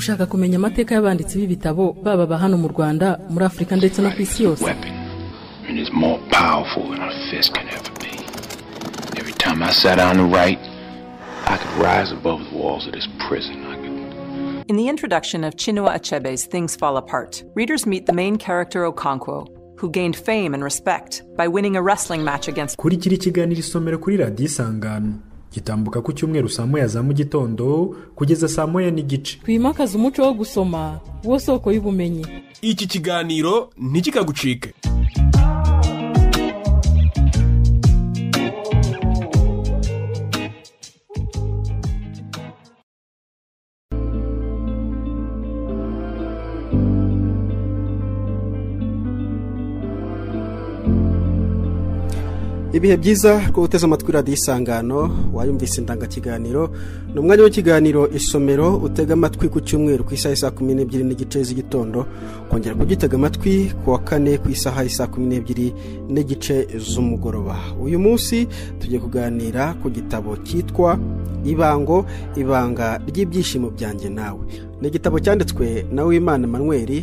Ushaka kumenya amateka y'abanditsi b'ibitabo baba ba hano mu Rwanda, muri Afurika ndetse no ku isi yose? And is more powerful than a fist can ever be. Every time I sat down to write, I could rise above the walls of this prison. I could. In the introduction of Chinua Achebe's Things Fall Apart, readers meet the main character Okonkwo, who gained fame and respect by winning a wrestling match against Kurikira ikiganiro Isomero kuri Radiyo Isangano. Gitambuka ku cyumweru saa 1 za mu gitondo kugeza saa 1:30. Twimakaze umuco wo gusoma, wo soko y'ubumenyi. Iki kiganiro ntikikagucike. Ibihe byiza ko uteze amatwi Radiyo Isangano, wayumvise indangakiganiro. Ni umwanya w'ikiganiro Isomero utega amatwi ku cyumweru ku isaha saa 12:30 z'igitondo, kongera kugitega amatwi ku wa kane ku isaha saa 12:30 z'umugoroba. Uyu munsi tugiye kuganira ku gitabo cyitwa Ibango, ibanga ry'ibyishimo byanjye nawe. Ni igitabo cyanditswe na Uwimana Emmanuel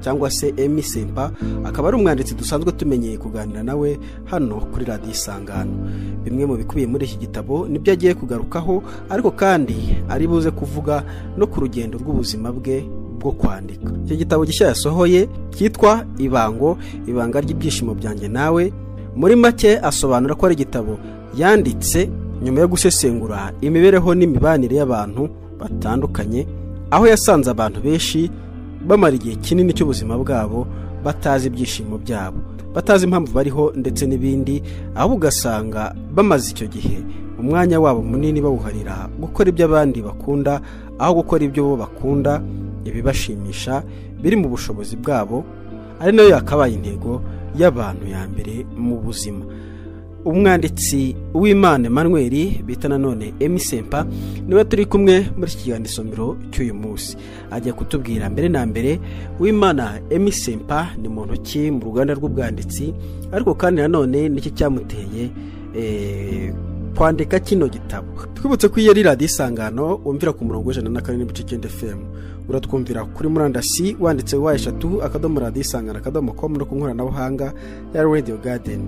cyangwa se Emmy Sempa, akaba ari umwanditsi dusanzwe tumenyeye kuganira nawe hano kuri Radiyo Isangano. Bimwe mu bikubiye muri iki gitabo nibyo agiye kugarukaho, ariko kandi ari buze kuvuga no ku rugendo rw'ubuzima bwe bwo kwandika. Iki gitabo gishya yasohoye cyitwa Ibango, ibanga ry'ibyishimo byanjye nawe, muri make asobanura ko ari igitabo yanditse nyuma yo gusesengura imibereho n'imibanire y'abantu batandukanye, aho yasanze abantu benshi bamara igihe kinini cy'ubuzima bwabo batazi ibyishimo byabo, batazi impamvu bariho ndetse n'ibindi, aho ugasanga bamaze icyo gihe umwanya wabo munini bawuharira gukora ibyo abandi bakunda aho gukora ibyo bo bakunda, ibibashimisha biri mu bushobozi bwabo, ari nayo yakabaye intego y'abantu ya mbere mu buzima. Umwanditsi Uwimana Emmanuel bita nanone Emmy Sempa niwe turi kumwe muri iki kiganiro Isomero cy'uyu munsi. Agiye kutubwira mbere na mbere Uwimana Emmy Sempa ni muntu ki mu ruganda rw'ubwanditsi, ariko kandi nanone niki cyamuteye kwandika kino gitabo. Twibutse ko iyo ari Radiyo Isangano wumvira ku murongo 104.9 FM. Uratwumvira kuri murandasi wanditse w3.radioisangano.com no ku nkoranabuhanga ya Radio Garden.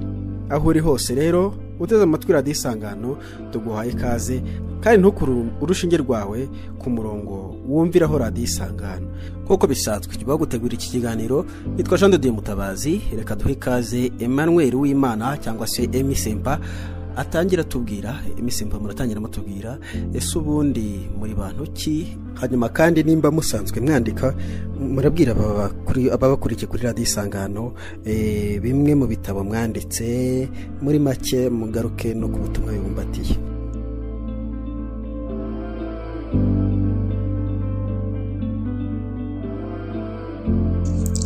Aho uri hose rero uteze amatwi Radiyo Isangano, tuguhaye ikaze, kandi ntukure urushinge rwawe ku murongo wumviraho Radiyo Isangano. Nk'uko bisanzwe nyuma yo gutegura iki kiganiro, nitwa Jean de Dieu Mutabazi. Reka duhe ikaze Emmanuel Uwimana cyangwa se Emmy Sempa atangira tubwira. Emmy Sempa, muratangira mutubwira ese ubundi muri bantu ki, hanyuma kandi nimba musanzwe mwandika murabwira ababakurikiye kuri Radiyo Isangano bimwe mu bitabo mwanditse, muri make mugaruke no ku butumwa bibumbatiye.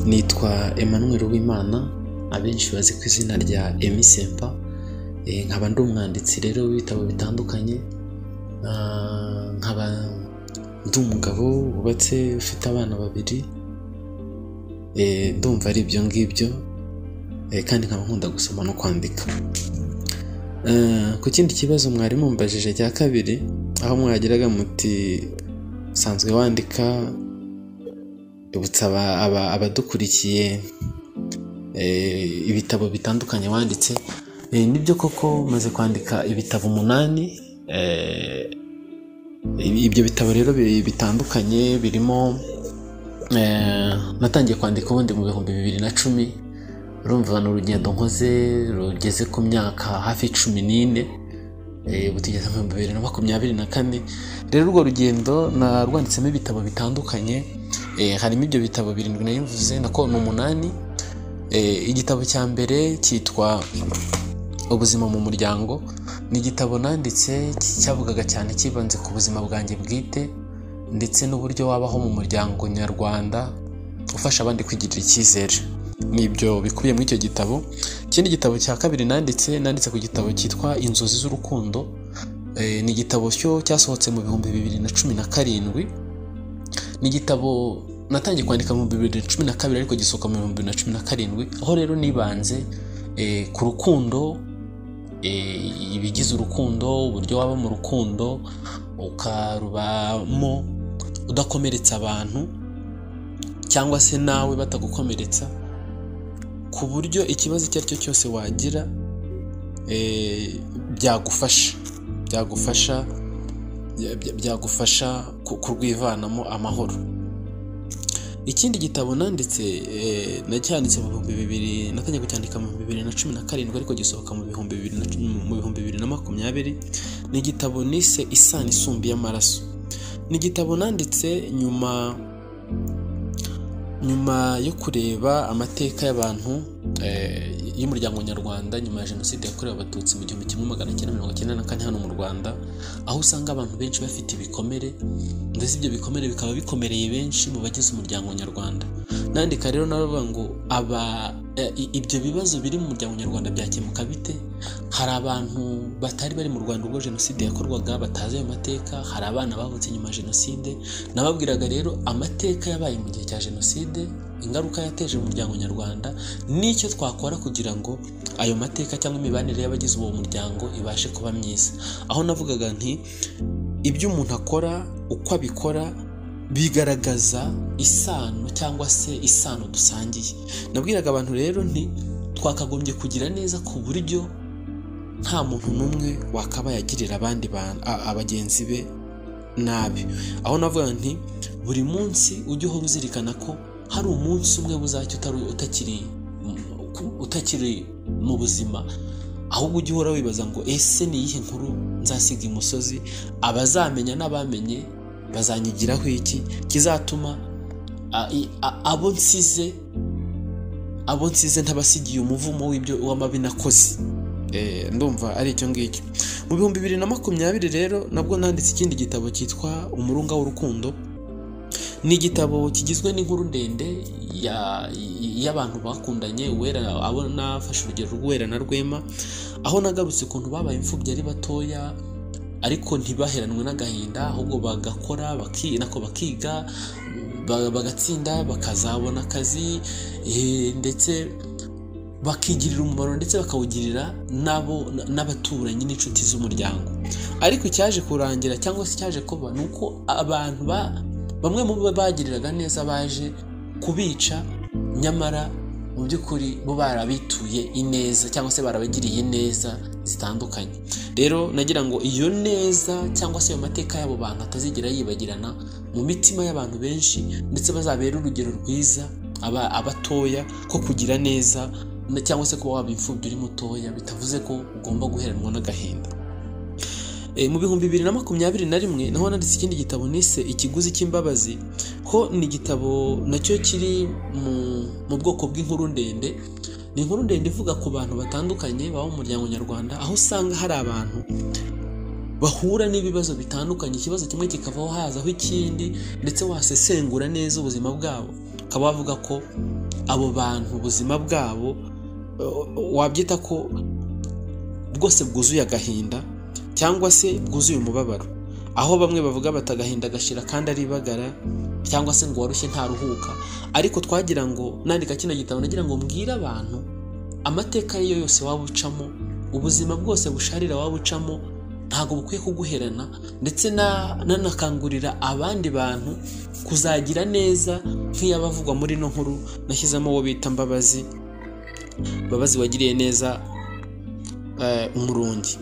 Nitwa Emmanuel Uwimana, abenshi bazi ku izina rya Emmy Sempa. Nkaba ndi umwanditsi rero w'ibitabo bitandukanye, nkaba ndi umugabo wubatse ufite abana babiri, ndumva ari ibyo ngibyo, kandi nkaba nkunda gusoma no kwandika. Ku kindi kibazo mwari mumbajije cya kabiri, aho mwagiraga muti usanzwe wandika, ibutsa abadukurikiye ibitabo bitandukanye wanditse. Nibyo koko maze kwandika ibitabo 8. Ibyo bitabo rero bitandukanye birimo, natangiye kwandika ubundi mu 2010. Urumva ni urugendo nkoze rugeze ku myaka hafi 14, butugeze mu 2024. Rero urwo rugendo narwanditsemo ibitabo bitandukanye, harimo ibyo bitabo 7 nayivuze nako ni 8. Igitabo cya mbere cyitwa Ubuzima mu muryango, ni igitabo nanditse cyavugaga cyane kibanze ku buzima bwanjye bwite ndetse n'uburyo wabaho mu muryango nyarwanda ufasha abandi kwigirira icyizere. Nibyo bikubiye muri icyo gitabo. Ikindi gitabo cya kabiri nanditse ku gitabo cyitwa Inzozi z'urukundo. Ni igitabo cyo cyasohotse mu 2017. Ni igitabo natangiye kwandika mu 2012 ariko gisohoka mu 2017, aho rero nibanze ku rukundo, ibigize urukundo, uburyo waba mu rukundo ukarubamo udakomeretsa abantu cyangwa se nawe batagukomeretsa, ku buryo ikibazo icyo ari cyo cyose wagira byagufasha kurwivanamo amahoro. Ikindi gitabo nanditse nacyanditse mu 2000, natangiye kucyandika mu 2017 ariko gisohoka mu 2020. Ni igitabo nise Isano Isumba y'Amaraso. Ni igitabo nanditse nyuma yo kureba amateka y'abantu y'umuryango nyarwanda nyuma ya jenoside yakorewe Abatutsi mu 1994 hano mu Rwanda, aho usanga abantu benshi bafite ibikomere, ndetse ibyo bikomere bikaba bikomereye benshi mu bagize umuryango nyarwanda. Nandika rero naravuga ngo ibyo bibazo biri mu muryango nyarwanda byakemuka bite? Hari abantu batari bari mu Rwanda ubwo jenoside yakorwaga batazi ayo mateka, hari abana bavutse nyuma ya jenoside. Nababwiraga rero amateka yabaye mu gihe cya jenoside, ingaruka yateje mu muryango nyarwanda, n'icyo twakora kugira ngo ayo mateka cyangwa imibanire y'abagize uwo muryango ibashe kuba myiza. Aho navugaga nti ibyo umuntu akora uko abikora bigaragaza isano cyangwa se isano dusangiye. Nabwiraga abantu rero nti twakagombye kugira neza ku buryo nta muntu n'umwe wakaba yagirira abandi abagenzi be nabi. Aho navuga nti buri munsi ujye uhora uzirikana ko hari umunsi umwe buzacya utakiri mu buzima, ahubwo ujye uhora wibaza ngo ese ni iyihe nkuru nzasiga imusozi, abazamenya n'abamenye bazanyigiraho iki kizatuma abo nsize ntabasigiye umuvumo w'ibyo w'amabi nakoze. Ndumva ari icyo ngicyo. Mu 2020 rero nabwo nanditse ikindi gitabo cyitwa Umurunga w'Urukundo. Ni igitabo kigizwe n'inkuru ndende y'abantu bakundanye, Uwera, abo nafashe urugero rw'Uwera na Rwema, aho nagarutse ukuntu babaye imfubyi ari batoya ariko ntibaheranwe n'agahinda, ahubwo bagakora bakiga bagatsinda bakazabona akazi, ndetse bakigirira umumaro ndetse bakawugirira nabo n'abaturanyi n'inshuti z'umuryango. Ariko icyaje kurangira cyangwa se icyaje kuba ni uko abantu bamwe mu bo bagiriraga neza baje kubica, nyamara mu by'ukuri bo barabituye ineza cyangwa se barabagiriye neza zitandukanye. Rero nagira ngo iyo neza cyangwa se ayo mateka y'abo bantu atazigera yibagirana mu mitima y'abantu benshi, ndetse bazabera urugero rwiza abatoya ko kugira neza cyangwa se kuba waba imfubyi uri mutoya bitavuze ko ugomba guheranwa n'agahinda. Mu 2021 naho nanditse ikindi gitabo nise Ikiguzi cy'Imbabazi. Ho ni igitabo nacyo kiri mu bwoko bw'inkuru ndende. Ni inkuru ndende ivuga ku bantu batandukanye baba mu muryango nyarwanda, aho usanga hari abantu bahura n'ibibazo bitandukanye, ikibazo kimwe kikavaho hazaho ikindi, ndetse wasesengura neza ubuzima bwabo ukaba wavuga ko abo bantu ubuzima bwabo wabyita ko bwose bwuzuye agahinda cyangwa se bwuzuye umubabaro, aho bamwe bavuga batagahinda gashira kandi ari ibagara, cyangwa se ngo warushye ntaruhuka. Ariko twagira ngo nandika kino gitabo nagira ngo mbwire abantu amateka yo yose waba ucamo, ubuzima bwose busharira waba ucamo ntago bukwiye kuguherana, ndetse nanakangurira abandi bantu kuzagira neza nk'iyabavugwa muri no nkuru nashyizemo uwo bita Mbabazi wagiriye neza Umurungi.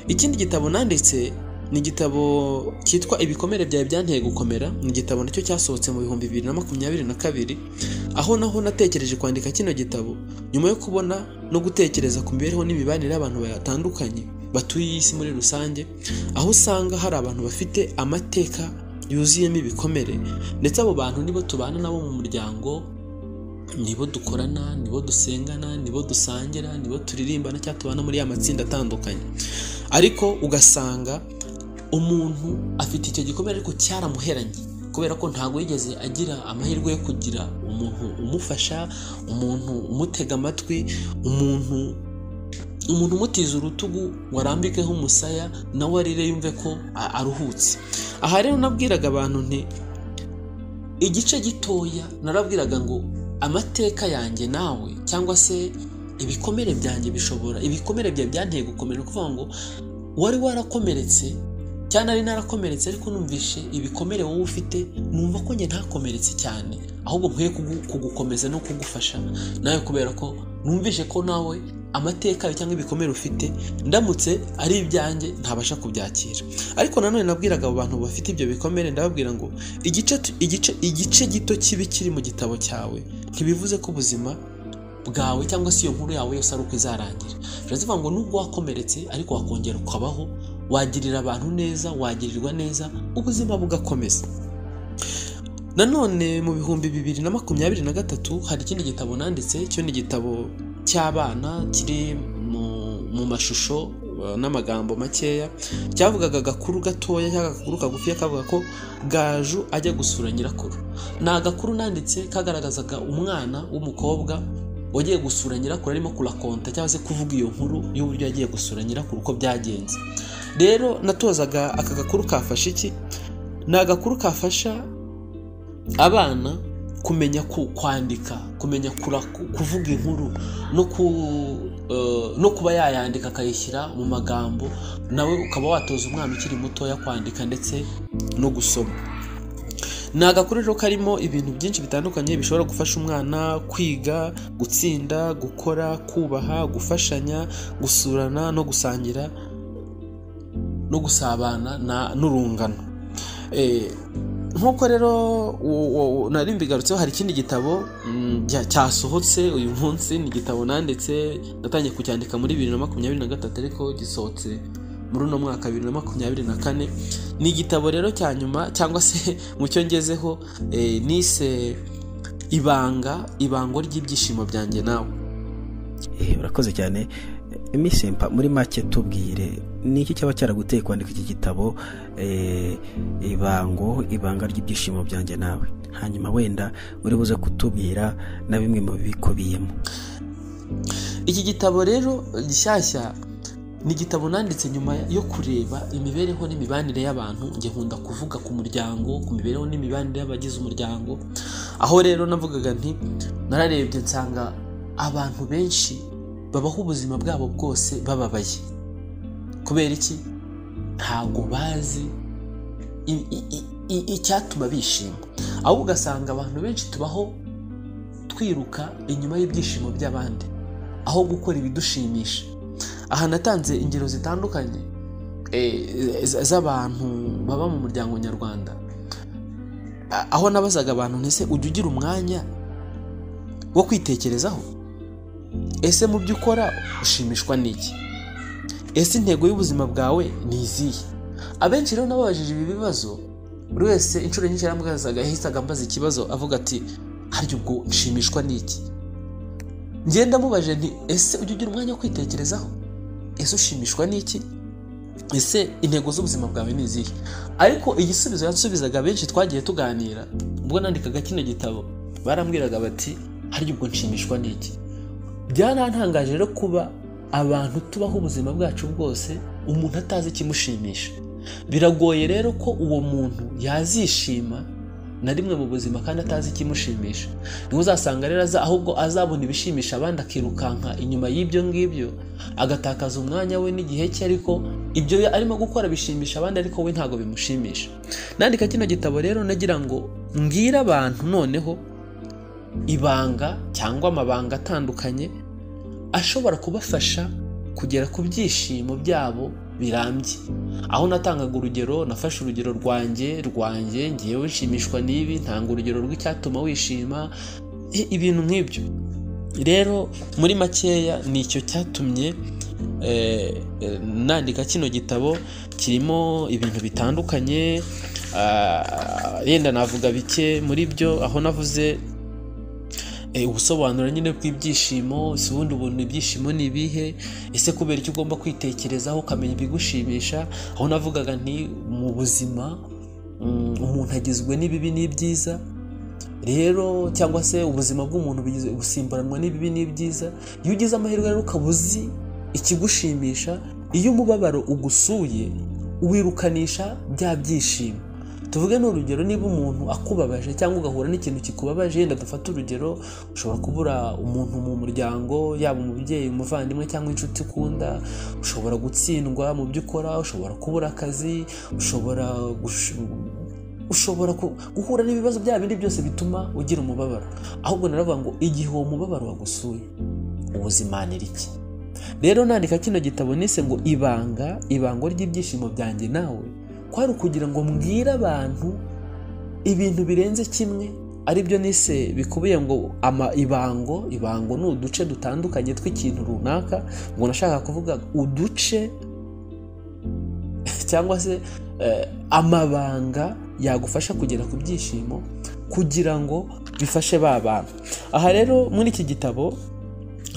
Ikindi gitabo nanditse ni igitabo cyitwa Ibikomere Byawe Byanteye Gukomera. Ni igitabo nacyo cyasohotse mu 2022, aho naho natekereje kwandika kino gitabo nyuma yo kubona no gutekereza ku mibereho n'imibanire y'abantu batandukanye batuye isi muri rusange, aho usanga hari abantu bafite amateka yuzuyemo ibikomere, ndetse abo bantu nibo tubana nabo mu muryango, nibo dukorana, nibo dusengana, nibo dusangira, nibo turirimbana cyangwa tubana muri ya matsinda atandukanye. Ariko ugasanga umuntu afite icyo gikomere ariko cyaramuheranye, kubera ko ntago yigeze agira amahirwe yo kugira umuntu umufasha, umuntu umutega amatwi, umuntu umutiza urutugu warambikeho umusaya nawe arire yumve ko aruhutse. Aha rero nabwiraga abantu nti igice gitoya narabwiraga ngo amateka yanjye nawe cyangwa se ibikomere byanjye bishobora, ibikomere byawe byanteye gukomera, kuvuga ngo wari warakomeretse Cyane ari narakomeretse, ariko numvishe ibikomere wowe ufite, numva ko njye ntakomeretse cyane, ahubwo nkwiye kugukomeza no kugufasha nawe, kubera ko numvishe ko nawe amateka cyangwa ibikomere ufite ndamutse ari ibyanjye ntabasha kubyakira. Ariko nanone nabwiraga abo bantu bafite ibyo bikomere, ndababwira ngo igice gito kibi kiri mu gitabo cyawe ntibivuze ko ubuzima bwawe cyangwa se iyo nkuru yawe yose ari uko izarangira. Biravuga ngo nubwo wakomeretse ariko wakongera ukabaho, wagirira abantu neza, wagirirwa neza, ubuzima bugakomeza. Nanone mu 2023 hari ikindi gitabo nanditse, cyo ni igitabo cy'abana kiri mu mashusho n'amagambo makeya, cyavugaga agakuru gatoya cyangwa agakuru kagufiya kavuga ko Gaju ajya gusura nyirakuru. Ni agakuru nanditse kagaragazaga umwana w'umukobwa wagiye gusura nyirakuru, arimo kurakonta cyangwa se kuvuga iyo nkuru y'uburyo yagiye gusura nyirakuru uko byagenze. Rero natozaga aka gakuru kafasha iki? Ni agakuru kafasha abana kumenya kwandika, kumenya kuvuga inkuru no kuba yayandika akayishyira mu magambo, nawe ukaba watoza umwana ukiri mutoya kwandika ndetse no gusoma. Ni agakuru rero karimo ibintu byinshi bitandukanye bishobora gufasha umwana kwiga, gutsinda, gukora, kubaha, gufashanya, gusurana no gusangira no gusabana n'urungano. Nkuko rero nari mbigarutseho, hari ikindi gitabo cyasohotse uyu munsi. Ni igitabo nanditse, natangiye kucyandika muri 2023 ariko gisohotse muri uno mwaka 2024. Ni igitabo rero cya nyuma cyangwa se mu cyo ngezeho, nise ibango ry'ibyishimo byanjye nawe. Urakoze cyane Emmy Sympa. Muri make tubwire ni iki cyaba cyaraguteye kwandika iki gitabo ibanga ry'ibyishimo byanjye nawe, hanyuma wenda uri buze kutubwira na bimwe mu bikubiyemo. Iki gitabo rero gishyashya ni igitabo nanditse nyuma yo kureba imibereho n'imibanire y'abantu. Njye nkunda kuvuga ku muryango, ku mibereho n'imibanire y'abagize umuryango. Aho rero navugaga nti nararebye nsanga abantu benshi babaho ubuzima bwabo bwose bababaye. Kubera iki? Ntabwo bazi icyatuma bishima. Ahubwo ugasanga abantu benshi tubaho twiruka inyuma y'ibyishimo by'abandi aho gukora ibidushimisha. Aha natanze ingero zitandukanye z'abantu baba mu muryango nyarwanda, aho nabazaga abantu ntese ujya ugira umwanya wo kwitekerezaho? Ese mu byo ukora ushimishwa n'iki? Ese intego y'ubuzima bwawe ni izihe? Abenshi rero nababajije ibi bibazo, buri wese inshuro nyinshi yarambazaga, yahisaga ambaza ikibazo avuga ati harya ubwo nshimishwa n'iki? Ngenda mubaje nti ese ujya ugira umwanya wo kwitekerezaho? Ese ushimishwa n'iki? Ese intego z'ubuzima bwawe ni izihe? Ariko igisubizo yansubizaga benshi twagiye tuganira ubwo nandikaga kino gitabo, barambwiraga bati harya ubwo nshimishwa n'iki? Byarantangaje rero kuba abantu tubaho ubuzima bwacu bwose umuntu atazi ikimushimisha. Biragoye rero ko uwo muntu yazishima na rimwe mu buzima kandi atazi ikimushimisha. Niho uzasanga rero ahubwo azabona ibishimisha abandi akirukanka inyuma y'ibyo ngibyo, agatakaza umwanya we n'igihe cye, ariko ibyo arimo gukora bishimisha abandi ariko we ntago bimushimisha. Nandika kino gitabo rero nagira ngo mbwire abantu noneho ibanga cyangwa amabanga atandukanye ashobora kubafasha kugera ku byishimo byabo birambye. Aho natangaga urugero, nafashe urugero rwanjye ngewe nshimishwa n'ibi, ntanga urugero rw'icyatuma wishima, ibintu nk'ibyo. Rero muri makeya ni icyo cyatumye nandika kino gitabo. Kirimo ibintu bitandukanye, yenda navuga bike muri byo. Aho navuze ubusobanuro nyine bw'ibyishimo, si ubundi ubuntu ibyishimo ni ibihe, ese kubera icyo ugomba kwitekerezaho ukamenya ibigushimisha. Aho navugaga nti mu buzima umuntu agizwe n'ibibi n'ibyiza, rero cyangwa se ubuzima bw'umuntu busimburanwa n'ibibi n'ibyiza. Iyo ugize amahirwe rero ukaba uzi ikigushimisha, iyo umubabaro ugusuye uwirukanisha bya byishimo. Tuvuge n'urugero, niba umuntu akubabaje cyangwa ugahura n'ikintu kikubabaje, yenda dufate urugero, ushobora kubura umuntu mu muryango, yaba umubyeyi, umuvandimwe cyangwa inshuti ukunda, ushobora gutsindwa mu byo ukora, ushobora kubura akazi, ushobora guhura n'ibibazo bya bindi byose bituma ugira umubabaro. Ahubwo naravuga ngo igihe uwo mubabaro wagusuye ubuzimanira iki? Rero nandika kino gitabo nise ngo ibanga, ibango ry'ibyishimo byanjye nawe, kwari ukugira ngo mbwire abantu ibintu birenze kimwe, aribyo nise bikubiye ngo ibango. Ibango ni uduce dutandukanye tw'ikintu runaka, ngo nashaka kuvuga uduce cyangwa se amabanga yagufasha kugera ku byishimo, kugira ngo bifashe ba bantu. Aha rero muri iki gitabo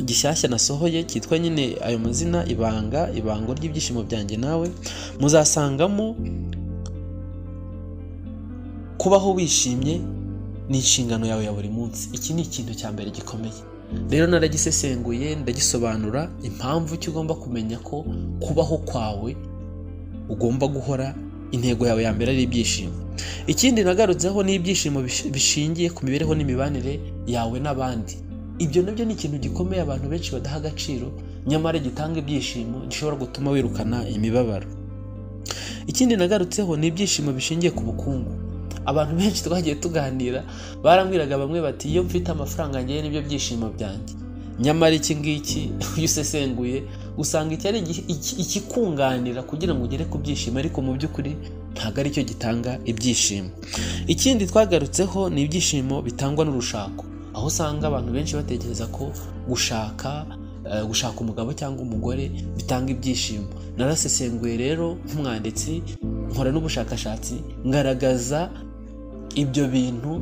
gishyashya nasohoye cyitwa nyine ayo mazina, ibanga, ibango ry'ibyishimo byanjye nawe, muzasangamo kubaho wishimye ni inshingano yawe ya buri munsi. Iki ni ikintu cya mbere gikomeye. Rero naragisesenguye, ndagisobanura impamvu ki ugomba kumenya ko kubaho kwawe ugomba guhora intego yawe ya mbere ari ibyishimo. Ikindi nagarutseho ni ibyishimo bishingiye ku mibereho n'imibanire yawe n'abandi. Ibyo nabyo ni ikintu gikomeye abantu benshi badaha agaciro, nyamara gitanga ibyishimo gishobora gutuma wirukana imibabaro. Ikindi nagarutseho ni ibyishimo bishingiye ku bukungu. Abantu benshi twagiye tuganira barambwiraga bamwe bati iyo mfite amafaranga ngiye nibyo byishimo byanjye. Nyamara iki ngiki iyo usesenguye usanga iki ari ikikunganira kugira ngo ugere ku byishimo, ariko mu by'ukuri ntabwo aricyo gitanga ibyishimo. Ikindi twagarutseho ni ibyishimo bitangwa n'urushako, aho usanga abantu benshi batekereza ko gushaka umugabo cyangwa umugore bitanga ibyishimo. Narasesenguye rero nk'umwanditsi, nkora n'ubushakashatsi, ngaragaza ibyo bintu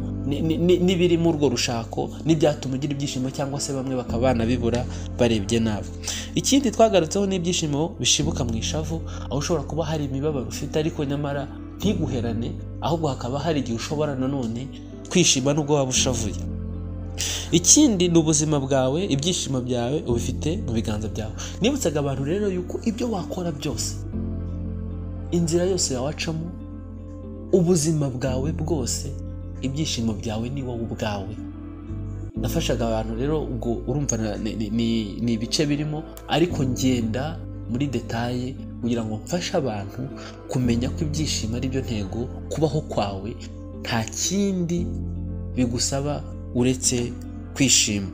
n'ibiri muri urwo rushako n'ibyatuma ugira ibyishimo, cyangwa se bamwe bakaba banabibura barebye nabi. Ikindi twagarutseho n'ibyishimo bishibuka mu ishavu, aho ushobora kuba hari imibabaro ufite ariko nyamara ntiguherane, ahubwo hakaba hari igihe ushobora nanone kwishima nubwo waba ushavuye. Ikindi ni ubuzima bwawe, ibyishimo byawe ubifite mu biganza byawe. Nibutsaga abantu rero yuko ibyo wakora byose, inzira yose yawacamo, ubuzima bwawe bwose, ibyishimo byawe ni wowe ubwawe. Nafashaga abantu rero, ubwo urumva ni ibice birimo, ariko ngenda muri detaye kugira ngo mfashe abantu kumenya ko ibyishimo ari byo ntego, kubaho kwawe nta kindi bigusaba uretse kwishima.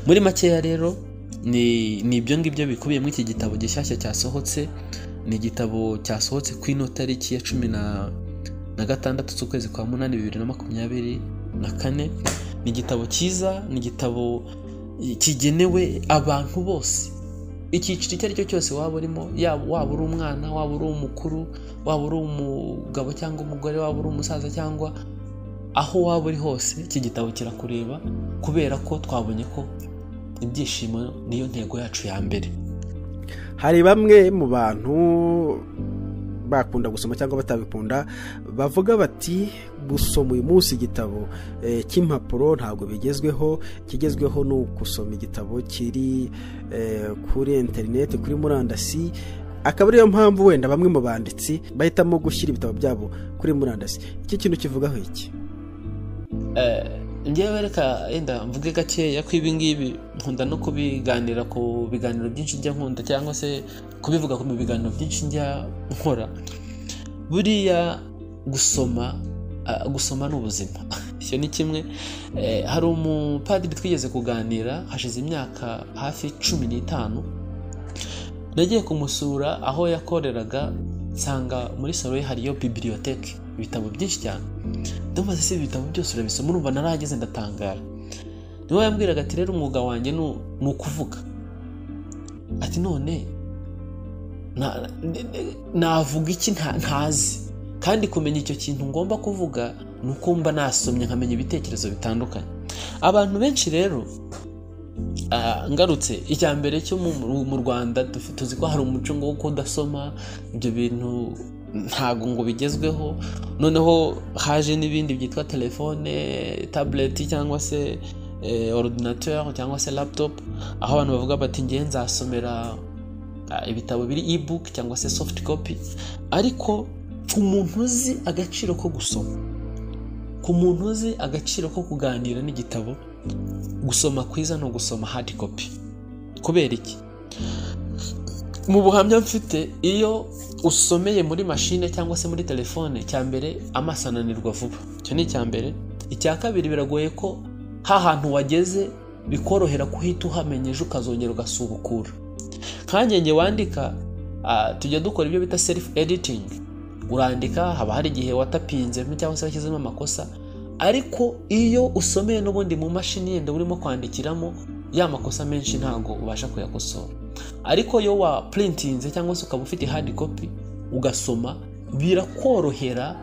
Muri makeya rero ni ibyo ngibyo bikubiye muri iki gitabo gishyashya cyasohotse. Ni igitabo cyasohotse ku ino tariki ya 16 z'ukwezi kwa 8 2024. Ni igitabo cyiza, ni igitabo kigenewe abantu bose, icyiciro icyo ari cyo cyose waba urimo, waba uri umwana, waba uri umukuru, waba uri umugabo cyangwa umugore, waba uri umusaza cyangwa aho waba uri hose, iki gitabo kirakureba, kubera ko twabonye ko ibyishimo niyo ntego yacu ya mbere. Hari bamwe mu bantu bakunda gusoma cyangwa batabikunda bavuga bati gusoma uyu munsi igitabo cy'impapuro ntabwo bigezweho, kigezweho ni ugusoma igitabo kiri kuri interineti, kuri murandasi. Akaba ariyo mpamvu wenda bamwe mu banditsi bahitamo gushyira ibitabo byabo kuri murandasi. Iki kintu kivugaho iki? Njyewe reka yenda mvuge gakeya ko ibi ngibi nkunda no kubiganira ku biganiro byinshi njya nkunda, cyangwa se kubivuga ku biganiro byinshi njya nkora. Buriya gusoma ni ubuzima, icyo ni kimwe. Hari umupadiri twigeze kuganira hashize imyaka hafi 15, nagiye kumusura aho yakoreraga, nsanga muri salo ye hariyo bibliothèque, ibitabo byinshi cyane. Ndamubaza se ibitabo byose urabisoma? Urumva narahageze ndatangara. Niwe yambwiraga ati rero umwuga wanjye ni ukuvuga. Ati none navuga iki ntazi? Kandi kumenya icyo kintu ngomba kuvuga ni uko mba nasomye nkamenya ibitekerezo bitandukanye. Abantu benshi rero, ngarutse icya mbere cyo mu Rwanda tuzi ko hari umuco ngo kudasoma, ibyo bintu ntago ngo bigezweho. Noneho haje n'ibindi byitwa telefone, tablet cyangwa se ordinateur cyangwa se laptop, aho abantu bavuga bati ngiye nzasomera ibitabo biri ebook cyangwa se soft copy. Ariko Ku muntu uzi agaciro ko gusoma, ku muntu uzi agaciro ko kuganira n'igitabo, gusoma kwiza no gusoma hard copy. Kubera iki? Mu buhamya mfite, iyo usomeye muri mashine cyangwa se muri telefone, cya mbere amaso ananirwa vuba, icyo ni icya mbere. Icya kabiri, biragoye ko hantu wageze bikorohera kuhita uhamenya ejo ukazongera ugasubukura. Nkanjye nge wandika, tujya dukora ibyo bita self editing. Urandika, haba hari igihe watapinze cyangwa se washyizemo amakosa, ariko iyo usomeye n'ubundi mu mashini yenda urimo kwandikiramo, ya makosa menshi ntago ubasha kuyakosora. Ariko iyo wa printinze cyangwa se ukaba ufite hard copy ugasoma, birakorohera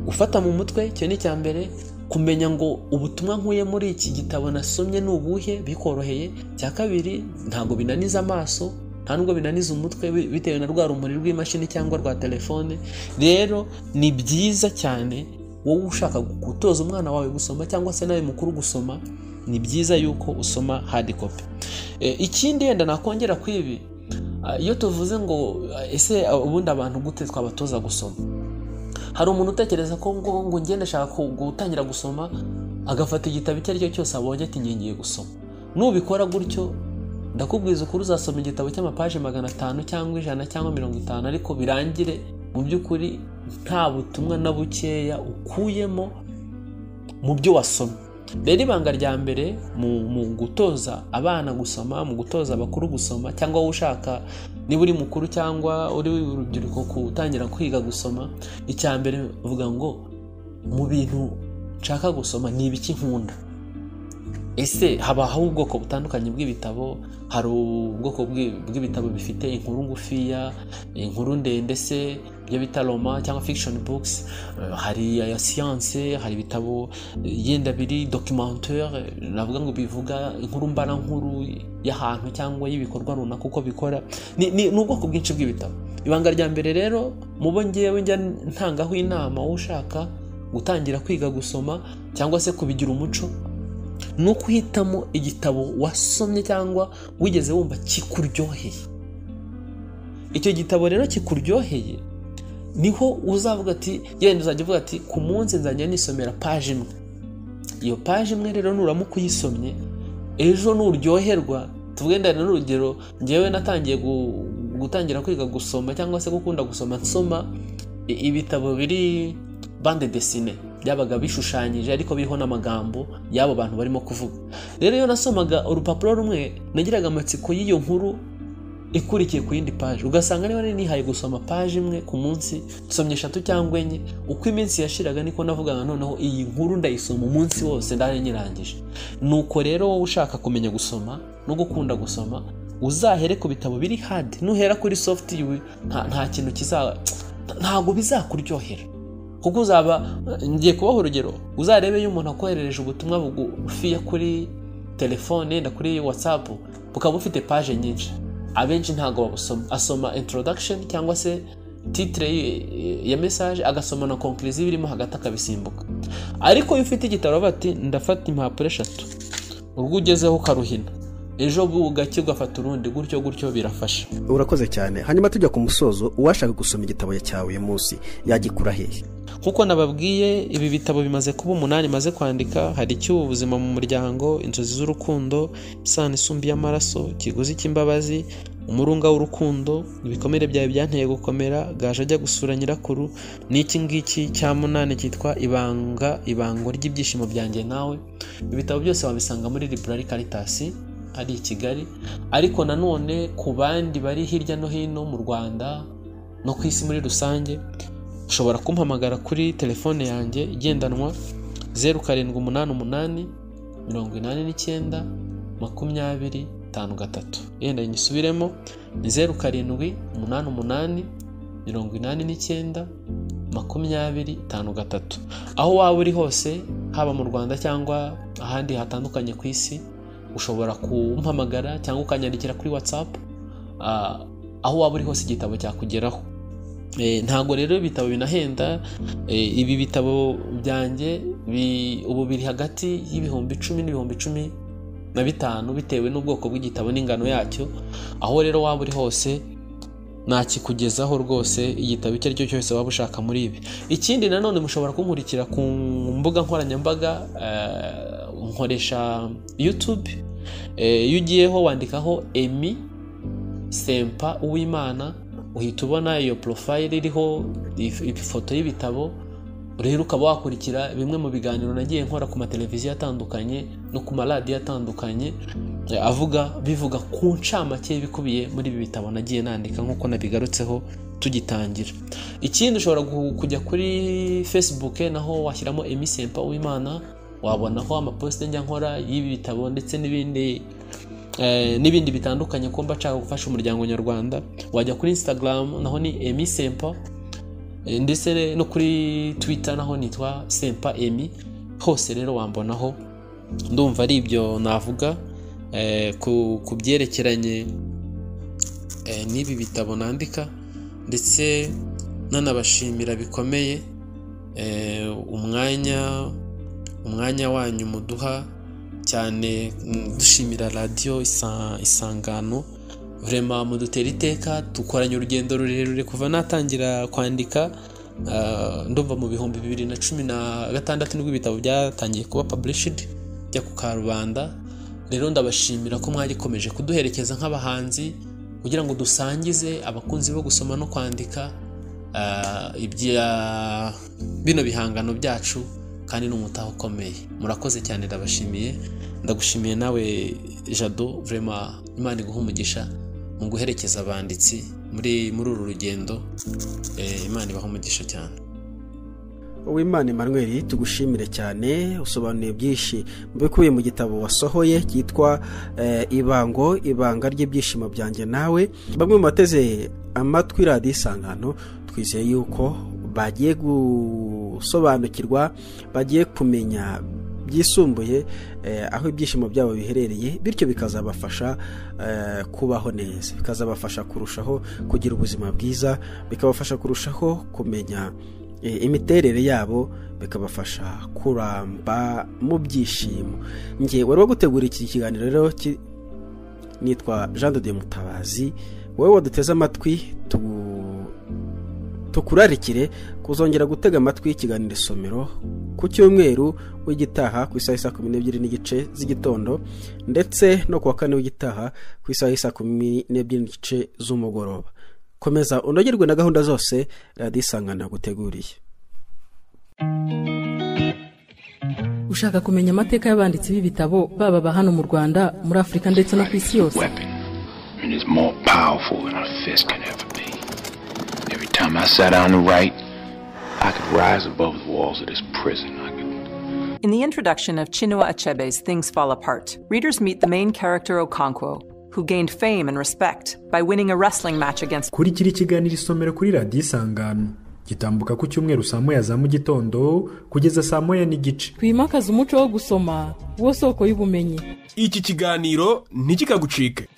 gufata mu mutwe. Icyo ni icya mbere, kumenya ngo ubutumwa nkuye muri iki gitabo nasomye ni ubuhe, bikoroheye. Icya kabiri, ntago binaniza amaso, nta nubwo binaniza umutwe bitewe na rwa rumuri rw'imashini cyangwa rwa telefone. Rero ni byiza cyane, wowe ushaka gutoza umwana wawe gusoma cyangwa se nawe mukuru gusoma, ni byiza yuko usoma hard copy. Ikindi yenda nakongera kwibi, iyo tuvuze ngo ese ubundi abantu gute twabatoza gusoma, hari umuntu utekereza ko ngo ngende ashaka gutangira gusoma, agafata igitabo icyo ari cyo cyose abonye ati ngiye gusoma. Nubikora gutyo, ndakubwiza ukuri, uzasoma igitabo cy'amapaje 500 cyangwa 100 cyangwa 50, ariko birangire mu by'ukuri nta butumwa na bukeya ukuyemo mu byo wasoma. Rero ibanga rya mbere mu gutoza abana gusoma, mu gutoza abakuru gusoma, cyangwa wowe ushaka niba uri mukuru cyangwa uri urubyiruko gutangira kwiga gusoma, icya mbere uvuga ngo mu bintu nshaka gusoma ni ibiki nkunda. Ese habaho ubwoko butandukanye bw'ibitabo? Hari ubwoko bw'ibitabo bifite inkuru ngufiya, inkuru ndende se ibyo bita roman cyangwa fiction books, hari aya science, hari ibitabo yenda biri documentaire, navuga ngo bivuga inkuru mbarankuru y'ahantu cyangwa y'ibikorwa runaka uko bikora. Ni ubwoko bwinshi bw'ibitabo. Ibanga rya mbere rero mubo ngewe njya ntangaho inama ushaka gutangira kwiga gusoma cyangwa se kubigira umuco, no kuhitamo igitabo wasomye cyangwa wigeze wumva kikuryoheye. Icyo gitabo rero kikuryoheye niho uzavuga ati, yenda uzajya uvuga ati ku munsi nzajya nisomera page imwe. Iyo page imwe rero nuramuka uyisomye, ejo nuryoherwa. Tuvuge ndana n'urugero, ngewe natangiye gutangira kwiga gusoma cyangwa se gukunda gusoma, nsoma ibitabo biri bande dessinée, byabaga bishushanyije ariko biriho n'amagambo y'abo bantu barimo kuvuga. Rero iyo nasomaga urupapuro rumwe, nagiraga amatsiko y'iyo nkuru ikurikiye ku yindi page, ugasanga niba nari nihaye gusoma page imwe ku munsi, nsomye 3 cyangwa 4. Uko iminsi yashiraga niko navugaga noneho iyi nkuru ndayisoma umunsi wose ndare nyirangije. Nuko rero wowe ushaka kumenya gusoma no gukunda gusoma, uzahere ku bitabo biri hard. Nuhera kuri soft nta kintu kiza, ntago bizakuryohera. Kuko uzaba, ngiye kubaha urugero, uzarebe iyo umuntu akoherereje ubutumwa bugufiya kuri telefone na kuri WhatsApp, bukaba bufite page nyinshi, abenshi ntago babusoma. Asoma introduction cyangwa se titre ya message, agasoma na conclusion birimo hagati akabisimbuka. Ariko iyo ufite igitabo bati ndafata impapuro 3, urwo ugezeho ukaruhina, ejo bugake ugafata urundi, gutyo gutyo birafasha. Urakoze cyane. Hanyuma tujya ku musozo, uwashaka gusoma igitabo cyawe uyu munsi yagikura hehe? Nkuko nababwiye, ibi bitabo bimaze kuba 8 maze kwandika. Hari icy'ubuzima mu muryango, inzozi z'urukundo, isano isumbi y'amaraso, ikiguzi cy'imbabazi, umurunga w'urukundo, ibikomere byawe byanteye gukomera, gaje ajya gusura nyirakuru, n'iki ngiki cya 8 cyitwa ibanga, ibango ry'ibyishimo byanjye nawe. Ibitabo byose wabisanga muri Library Caritas ari i Kigali, ariko nanone ku bandi bari hirya no hino mu Rwanda no ku isi muri rusange, ushobora kumpamagara kuri telefone yanjye igendanwa 0788 89 20 53. Yenda nyisubiremo, ni 0788 89 20 53. Aho waba uri hose, haba mu Rwanda cyangwa ahandi hatandukanye ku isi, ushobora kumpamagara cyangwa ukanyandikira kuri WhatsApp. Aho waba uri hose igitabo cyakugeraho. Ntago rero ibitabo binahenda. Ibi bitabo byanjye ubu biri hagati y'ibihumbi 10 n'ibihumbi 15 bitewe n'ubwoko bw'igitabo n'ingano yacyo. Aho rero waba uri hose Nakikugezaho rwose igitabo icyo ari cyo cyose waba ushaka muri ibi. Ikindi nanone mushobora kunkurikira ku mbuga nkoranyambaga, nkoresha YouTube. Iyo ugiyeho wandikaho Emmy Sempa Uwimana, uhita ubona iyo profile iriho ifoto y'ibitabo. Rero ukaba wakurikira bimwe mu biganiro nagiye nkora ku mateleviziyo atandukanye no ku maradiyo atandukanye, avuga bivuga ku ncamake y'ibikubiye muri ibi bitabo nagiye nandika nk'uko nabigarutseho tugitangira. Ikindi ushobora kujya kuri Facebook, naho washyiramo Emmy Sempa Uwimana, wabonaho amaposite njya nkora y'ibi bitabo ndetse n'ibindi bitandukanye ko mba nshaka gufasha umuryango nyarwanda. Wajya kuri Instagram, naho ni Emmy Sempa, ndetse no kuri Twitter naho nitwa Sempa Emmy. Hose rero wambonaho. Ndumva ari ibyo navuga ku byerekeranye n'ibi bitabo nandika, ndetse nanabashimira bikomeye umwanya wanyu muduha cyane. Dushimira radiyo Isangano, vraiment mudutera iteka. Dukoranye urugendo rurerure kuva natangira kwandika, ndumva mu 2016 nibwo ibitabo byatangiye kuba published bijya ku karubanda. Rero ndabashimira ko mwagikomeje kuduherekeza nk'abahanzi kugira ngo dusangize abakunzi bo gusoma no kwandika ibya bino bihangano byacu, kandi n'umutaho ukomeye. Murakoze cyane, ndabashimiye. Ndagushimiye nawe Jado, vraiment Imana iguhe umugisha mu guherekeza abanditsi muri uru rugendo. Imana ibahe umugisha cyane. Uwimana Emmanuel, tugushimire cyane, usobanuye byinshi mbikuye mu gitabo wasohoye cyitwa Ibango, ibanga ry'ibyishimo byanjye nawe. Bamwe mu bateze amatwi radiyo Isangano twizeye yuko bagiye gusobanukirwa, bagiye kumenya byisumbuye aho ibyishimo byabo biherereye, bityo bikazabafasha kubaho neza, bikazabafasha kurushaho kugira ubuzima bwiza, bikabafasha kurushaho kumenya imiterere yabo, bikabafasha kuramba mu byishimo. Nge wari wagutegura iki kiganiro rero nitwa Jean de Dieu Mutabazi. Wowe waduteze amatwi, tukurarikire kuzongera gutega amatwi ikiganiro Isomero ku cyumweru w'igitaha ku isaha 12:30 z'igitondo, ndetse no kuwa kane w'igitaha ku isaha 12:30 z'umugoroba. Komeza unogerwe na gahunda zose radiyo Isangano yaguteguriye. Ushaka kumenya amateka y'abanditsi b'ibitabo baba ba hano mu Rwanda, muri Afurika ndetse no ku isi yose? And is more powerful than a fist can ever be. Every time I sat down to write, I could rise above the walls of this prison. I could. In the introduction of Chinua Achebe's Things Fall Apart, readers meet the main character Okonkwo, who gained fame and respect by winning a wrestling match against. Kurikira ikiganiro Isomero kuri radiyo Isangano gitambuka ku cyumweru saa 1 za mu gitondo kugeza saa 1:15. Twimakaze umuco wo gusoma, wo soko y'ubumenyi. Iki kiganiro ntikikagucike.